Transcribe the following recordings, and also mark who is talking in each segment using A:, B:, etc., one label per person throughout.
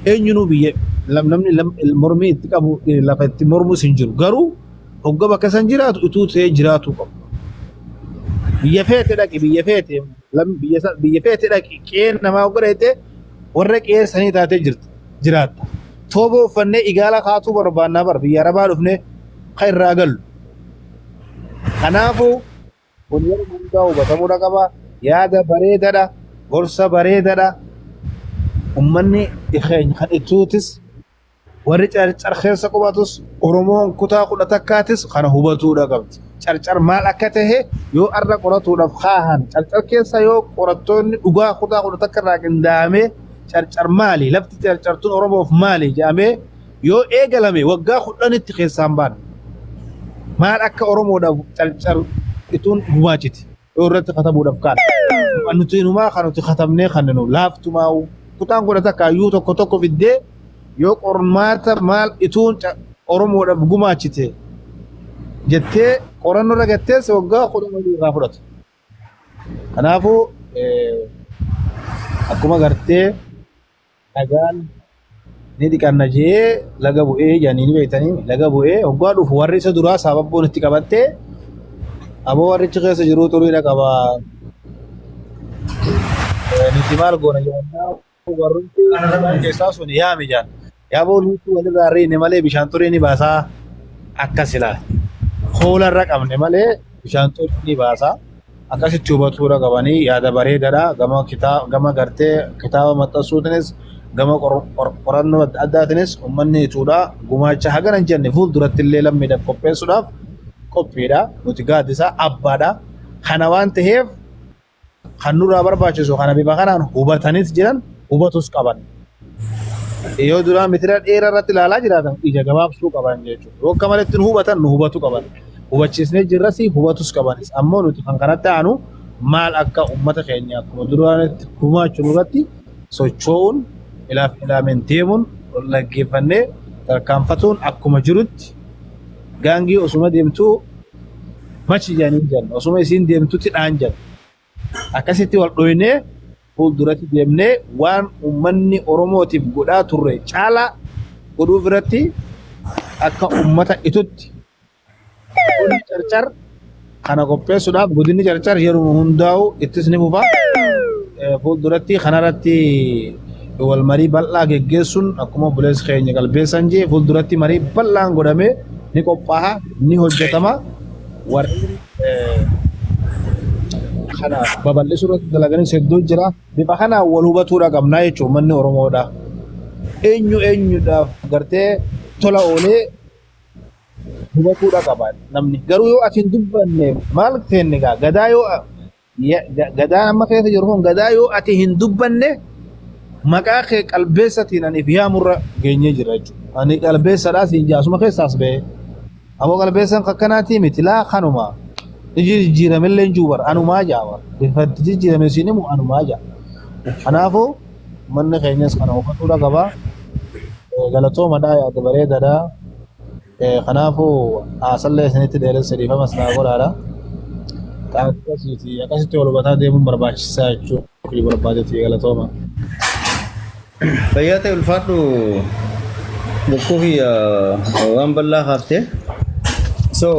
A: Eenyunuu biyya namni mormii itti qabu lafa itti mormus hin jiru. Garuu hogga bakka san jiraatu utuu ta'ee jiraatuu qabu. Biyya feete dhaqi biyya feete biyya feete dhaqi qe'ee namaa hogga dhaqxe warra qe'ee sanii taatee jirta jiraatta. Tooboo uffannee igaala kaatuu barbaannaa bar biyya arabaa dhufnee kan irraa gallu. Kanaafuu kun yeroo hundaa hubatamuudha qaba. Yaada bareedaadha. Gorsa bareedaadha. Uummanni keenya kan ittuutis warri carcar keessa qubatus Oromoon kutaa kudha takkaatis kana hubatuudha qabdi. Carcar maal akka tahe yoo arra qoratuudhaaf kaahan carcar keessa yoo qorattoonni dhugaa kutaa 11 irraa qindaa'amee carcar maali lafti carcartuun Oromoof maali jedhamee yoo eegalame waggaa 10tti keessaan baana. Maal akka Oromoodhaaf carcar ituun gumaachiti yoo irratti katabuudhaaf kaan. Nuti inumaa kan nuti katabnee kan nu laaftumaa'u kutaan 11 iyyuu tokko tokko fiddee yoo qormaata maal ituun Oromoodhaaf gumaachite jettee qorannoo irra gattees waggaa 10 olii irraa fudhatu. Kanaafuu akkuma gartee dhagaan ni dhiqanna jee laga bu'ee jedhanii ni beektanii laga bu'ee hoggaa dhufu warri isa duraa sababboon itti qabattee aboo warrichi keessa jiruu xuriidha qaba. Nuti maal goona jennaan warrumti keessaa sun yaami jaan. Yaaboo nuti walirraa riine malee bishaan xurii ni baasaa akkas ilaa. Hoola irra qabne malee bishaan xurii ni baasaa. Akkasitti hubatuudha qabanii yaada bareedaadha. Gama kitaaba gama gartee kitaaba maxxansuutinis gama qorannoo adda addaatinis uummanni ituudha gumaacha hagana hin jenne fuulduratti illee lammiidhaaf qopheessuudhaaf qophiidha. Nuti gaaddisa abbaadha. Kana waan ta'eef kan nurraa barbaachisu kana bifa kanaan hubatanis jiran hubatus qaban. Yoo duraa mitira dheeraa irratti ilaalaa jiraatan ija gabaabsuu qaban jechuudha. Yoo akka maletti nu hubatan nu hubatu qaban. Hubachiisnee jirras hubatus qabanis. Ammoo nuti kan kanatti aanu maal akka uummata keenya akkuma duraanitti gumaachuu irratti socho'uun ilaaf ilaameen deemuun ol dhaggeeffannee tarkaanfatuun akkuma jirutti gaangii osuma deemtuu machi jedhanii jenna. Osuma isiin deemtutti dhaan jenna. Akkasitti wal dhoynee fuulduratti deemnee waan uummanni Oromootiif godhaa turre caalaa godhuuf irratti akka uummata itutti godinni carcar kana qopheessuudhaaf godinni carcar yeroo hundaa'u ittis ni fufa. Fuulduratti kanarratti wal marii bal'aa geggeessuun akkuma obboleessi keenya qalbeessan jee fuulduratti marii bal'aan godhamee ni qophaa'a ni hojjetama. Warreen kana babal'isuu irratti dalaganis hedduu jira. Bifa kanaan wal hubatuudha qabnaa jechuudha uummanni Oromoodha. Eenyu eenyudhaaf gartee tola oolee hubatuudha qaba namni. Garuu yoo ati hin dubbanne maal seenne gaa gadaa yoo gadaan amma keessa jiru kun gadaa yoo ati hin dubbanne maqaa kee qalbeessatiin ani if yaamurra geenyee jira jechuudha. Ani qalbeessadhaa siin jaasuma keessaas ba'ee. Ammoo qalbeessan kakkanaatii miti laa kanuma. Iji jijjiiramellee hin jiru bara anumaa jaa bara. Bifa itti jijjiirame siin himu anumaa jaa. Kanaafuu manni keenyas kana hubatuudha qaba. Galatoomadhaa yaada bareedaadha. Kanaafuu haasallee isinitti dheeresse dhiifamas naa godhaadha. Akkasiiti akkasitti wal hubataa deemuun barbaachisaa jechuu barbaadeeti galatooma.
B: Fayyaa ta'e ulfaadhu bokkuu kiyya waan bal'aa kaaftee. So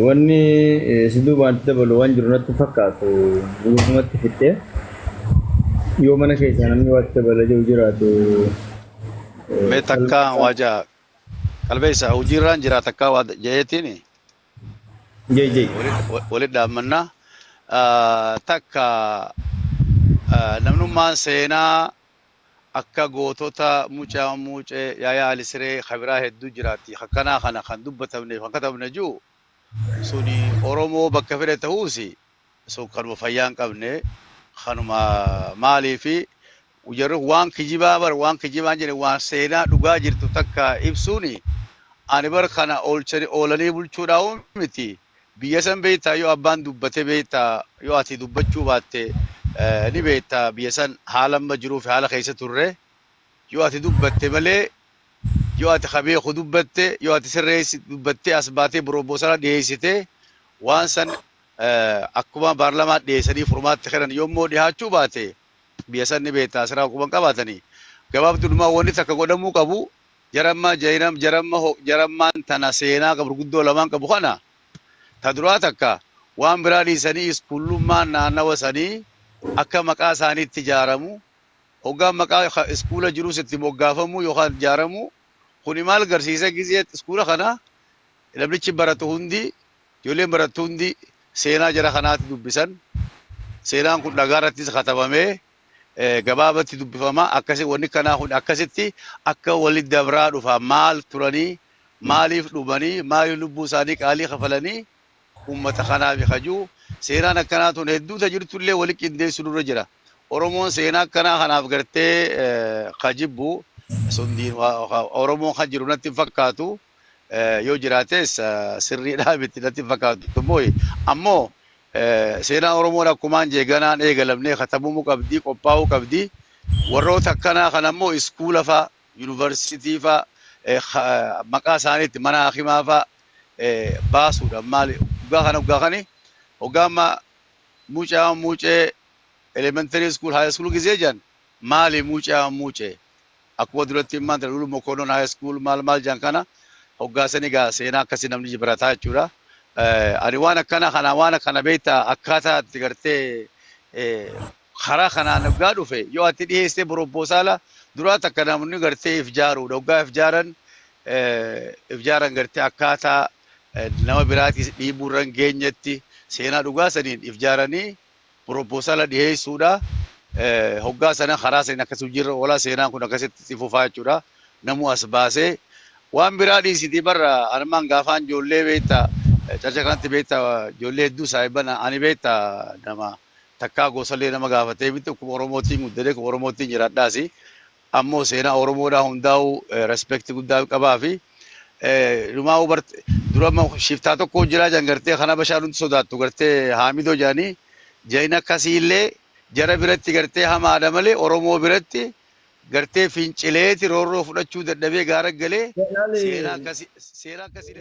B: wanni si duubaan itti dabalu waan jiru natti fakkaatu guutumatti fixxee yoo mana keessaa namni waa itti dabala jiru jiraate.
C: Mee takka waa ja'a qalbeessa hojiirraan jira takka waa ja'eetiin
B: Jai jai.
C: Walitti dhaammannaa. Takka namnummaan seenaa akka gootota mucaa muucee yaayaa Ali Siree kabiraa hedduu jiraati. Akkanaa kana kan dubbatamneef kan katabne jiru suni Oromoo bakka fedhe ta'uusi sun kanuma fayyaa hin qabne kanuma maaliifi jarri kun waan kijibaa bar waan kijibaa hin jedhe waan seenaa dhugaa jirtu takka ibsuuni ani bar kana oolchani oolanii bulchuudhaa miti biyya san beektaa yoo abbaan dubbate beektaa yoo ati dubbachuu baatte ni beektaa biyya san haala amma jiruu fi haala keessa turre yoo ati dubbatte malee yoo ati ka beeku dubbatte yoo ati sirreessi dubbattee as baatee piroopoosala dhiyeessite waan san akkuma baarlamaa dhiyeessanii furmaatti kennan yommuu dhihaachuu baate Biyya sanni beektaa asiraa quban qabaatanii. Gabaabduudhumaa wanni takka godhamuu qabu jarammaa jainam jaramma jarammaan tana seenaa gurguddoo lamaan qabu kana ta duraa takka waan biraa dhiisanii iskuullummaan naannawa sanii akka maqaa isaaniitti ijaaramu hoggaan maqaa iskuula jirus itti moggaafamu yookaan ijaaramu. Kuni maal garsiisa? Gizee iskuula kana namnichi baratu hundi, ijoolleen barattu hundi seenaa jara kanaatti dubbisan. Seenaan kun dhagaa irrattis katabamee gabaabatti dubbifama. Akkasi wanni kanaa kun akkasitti akka walitti dabraa dhufa. Maal turanii, maaliif dhumanii, maaliif lubbuu isaanii qaalii kafalanii ummata kanaaf kajuu seenaan akkanaa tun hedduu ta jirtullee wali qindeessu nurra jira. Oromoon seenaa akkanaa kanaaf gartee kajibbu sun Oromoon kan jiru natti hin fakkaatu. Yoo jiraates sirriidhaa miti natti hin fakkaatu. Ammoo seenaan Oromoon akkumaan jee ganaan eegalamnee katabamuu qabdi, qophaa'uu qabdi. Warroota akkanaa kana ammoo iskuula fa'a, yuunivarsiitii fa'a, maqaa isaaniitti mana hakimaa fa'a baasuudha. Maali hoggaa kana hoggaa kani hoggaa amma mucaa muucee elementary school, high school gisee jiran maali mucaa muucee akkuma duratti immaan tana Lulu Mokonnon high school maal maal jiran kana hoggaasanii gaa seenaa akkasii namni barataa jechuudha. Ani waan akkana kana waan akkana beektaa akkaataa itti gartee karaa kanaan hoggaa dhufe yoo ati dhiyeessee proposal duraa takka namni gartee if jaaruudha. Hoggaa if jaaran gartee akkaataa nama biraatis dhiibuu irra hin geenyetti seenaa dhugaa saniin if jaaranii proposal dhiyeessuudha. Hoggaa sana karaa saniin akkas hojiirra oolaa seenaan kun akkasitti itti fufaa jechuudha. Namuu as baasee waan biraa dhiisitii barra armaan gaafaan ijoollee beektaa caca kanatti beektaa ijoollee hedduu saahiban ani beektaa nama takkaa gosallee nama gaafatee miti, akkuma Oromootiin guddatee akkuma Oromootiin jiraadhaasi. Ammoo seenaa Oromoodhaa hundaa'uu respect guddaa qabaa fi dhumaa dura shiftaa tokko jira jan gartee kana bashaan hundi sodaattu gartee haamidoo jedhanii jain akkasiillee jara biratti gartee hamaadha malee Oromoo biratti gartee fincileeti roorroo fudhachuu dadhabee gaara galee seenaa akkasii seenaa akkasii.